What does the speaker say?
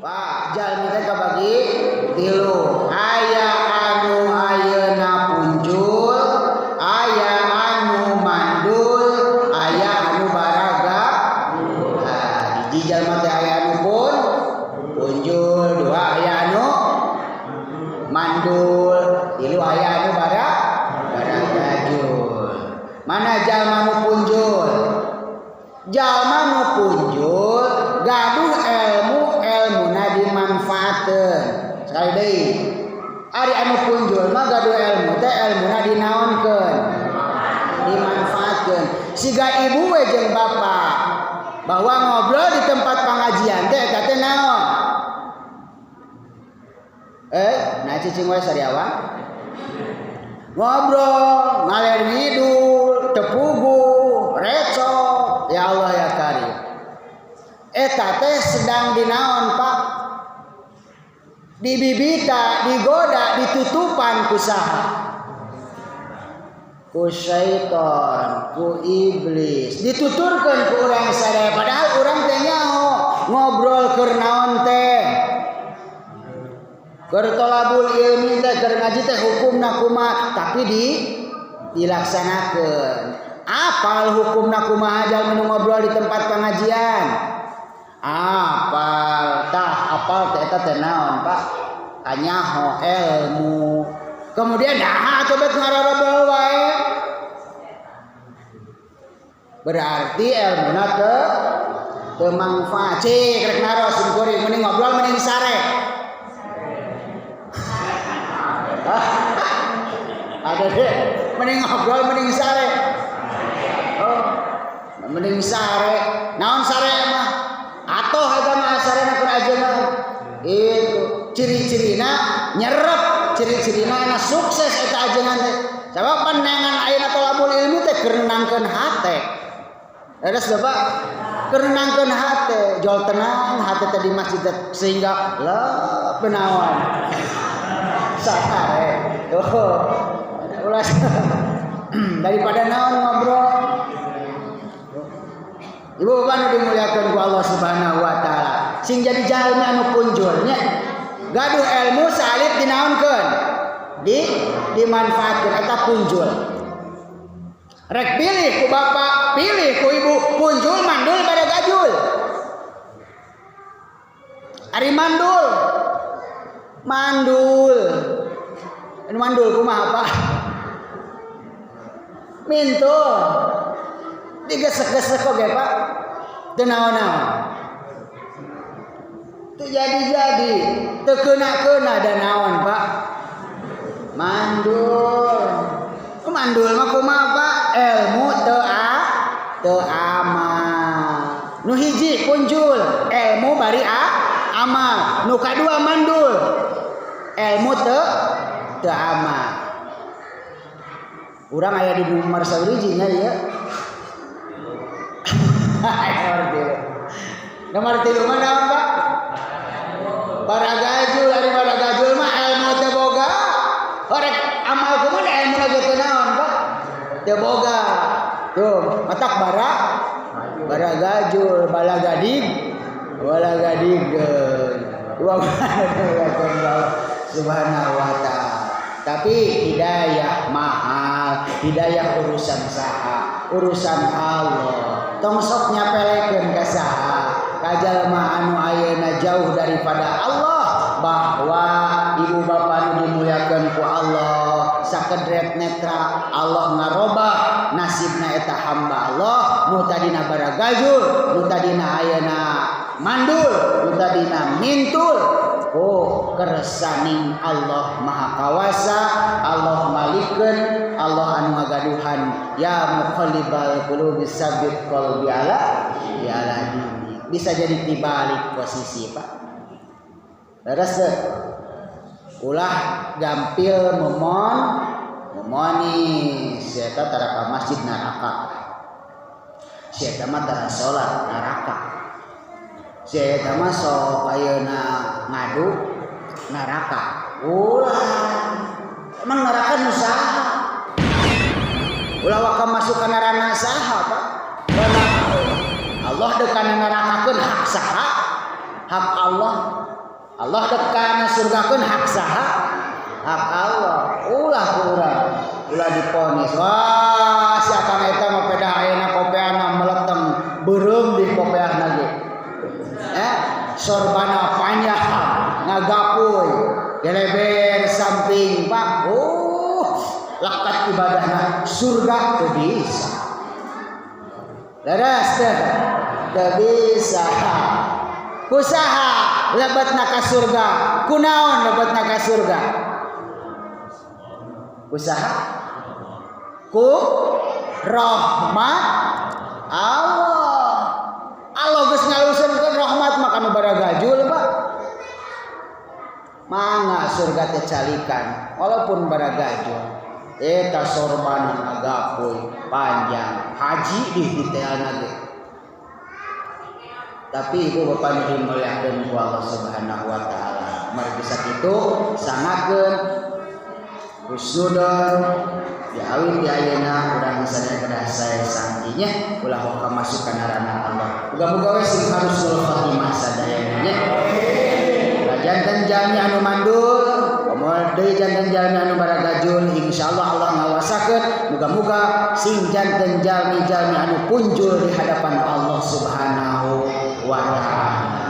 Pak, jalmi teh kabagi tilu. Aya anu ayeuna punjul, aya anu mandul, aya anu baraga. Nah, hiji jalma teh aya anu pun punjul, dua aya anu mandul, tilu aya anu baragajul. Mana jalma nu punjul? Jalma nu punjul gaduh ilmu, ilmuna dimanfaatkeun. Sekali deui, ari anu punjul mah gaduh ilmu teh ilmuna dinaonkeun? Dimanfaatkeun. Siga ibu we jeung bapak, bahwa ngobrol di tempat pengajian teh eta teh naon? Nah, cicing we sariawan. Ngobrol ngaler ngidul, teu puguh, recok, ya Allah ya Karim. Eta teh sedang dinaon, Pak? Dibibita, digoda, ditutupan ku saha? Ku syaitan, ku iblis. Dituturkeun ku urang sadaya, padahal urang teh nyaho ngobrol keur naon teh. Keur tolabul ilmi teh, keur ngaji teh hukumna kumaha, tapi dilaksanakeun. Apal hukumna kumaha jalmi nu ngobrol di tempat pengajian? Apal. Tah, apal teh eta teh naon, Pak? Kanyaho ilmu. Kemudian dah atuh bet ngarorobol wae. Berarti ilmuna teu teu mangfaat. Cik rek naros sim kuring, mending ngobrol mending sare. Ada deh, mending ngobrol mending sare. Oh, mending sare. Naon sare mah? Atoh eta mah sarena keur ajengan. Itu ciri-cirina nyerep, ciri-cirina na sukses eta ajengan teh. Sabab panengan ayeuna tolabul ilmi teh keur nenangkeun hate. Leres, Bapak? Keur nenangkeun hate, jol tenang hate teh di masjid teh, sehingga lep benawan. Sare. Oh. Ulah daripada naon ngobrol. Ibu bapak nu dimuliakan ku Allah Subhanahu wa taala. Sing jadi jalmi anu punjulnya. Gaduh ilmu salit dinaonkeun? Dimanfaatkeun eta punjul. Rek pilih ku bapak, pilih ku ibu, punjul, mandul, pada gajul. Ari mandul. Mandul. Anu mandul kumaha, Pak? Mintul. Digesek-gesek oge, Pak. Teu naon-naon. Teu jadi-jadi, teu keuna-keuna da naon, Pak? Mandul. Mandul mah kumaha, Pak? Ilmu teu teu amal. Nu hiji punjul, ilmu bari amal. Nu kadua mandul, ilmu teu teu amal. Urang aya di nomor sawiji nya ieu. Nomor 3. Nomor 3 mah naon, Pak? Baragajul. Ari baragajul mah ilmu teu boga. Rek amal kumaha ilmu ge teu naon, Pak? Teu boga. Tuh, matak baragajul, balagadig, balagadig. Dua Subhanahu wa ta'ala. Tapi hidayah mahal, hidayah urusan saha? Urusan Allah. Tong sok nyapelekeun ka saha? Ka jalma anu ayeuna jauh daripada Allah, bahwa ibu bapak nu dimuliakeun ku Allah, sakedret netra Allah ngarobah nasibna eta hamba Allah nu tadina baragajul, nu tadina ayeuna mandul, nu tadina mintul. Oh, kersaning Allah Maha Kawasa, Allah malikeun, Allah anu ngagaduhan, ya muqallibal qulubi sabbit qalbi ala ya ala dini. Bisa jadi dibalik posisi, Pak. Leres teu? Ulah gampil memonis si eta tara ka masjid neraka. Si eta mah tara salat neraka. Si eta mah sok ayeuna ngadu neraka. Ulah. Emang neraka nu saha? Ulah waka masuk ka neraka saha, Pak? Karena Allah deuk kana nerakakeun hak saha? Hak Allah. Allah dek kana surgakeun, hak saha? Hak Allah. Ulah ku urang, ulah diponis, "Wah, si akang eta mah pedah ayeuna kopeahna meleteng, beureum di kopeahna ge, eh, sorbana panjang, ngagapuy geleber samping, Pak, oh, lekat ibadahna, surga." Teu bisa. Leres teh? Teu bisa. Ku saha lebetna ka surga? Kunaon lebetna ka surga? Ku saha? Ku rahmat Allah. Allah geus ngaluseunkeun rahmat mah kanu baragajul, Pak. Mangga surga teh calikan walaupun baragajul. Eta sorban ngagapuy panjang, haji di detailna ge. Tapi ibu bapak nu dimuliakeun ku Allah Subhanahu wa Taala, margi sakitu sangakeun husnudon diawit di ayeuna, urang sadaya kedah sae sangkinya, ulah waka masuk kana ranah Allah. Muga-muga we sing husnul khatimah sadayana nya. Janten jalmi anu mandul, komo deui janten jalmi anu baragajul, insyaallah Allah ngawasakeun. Muga-muga sing janten jalmi-jalmi anu punjul di hadapan Allah Subhanahu wa Taala.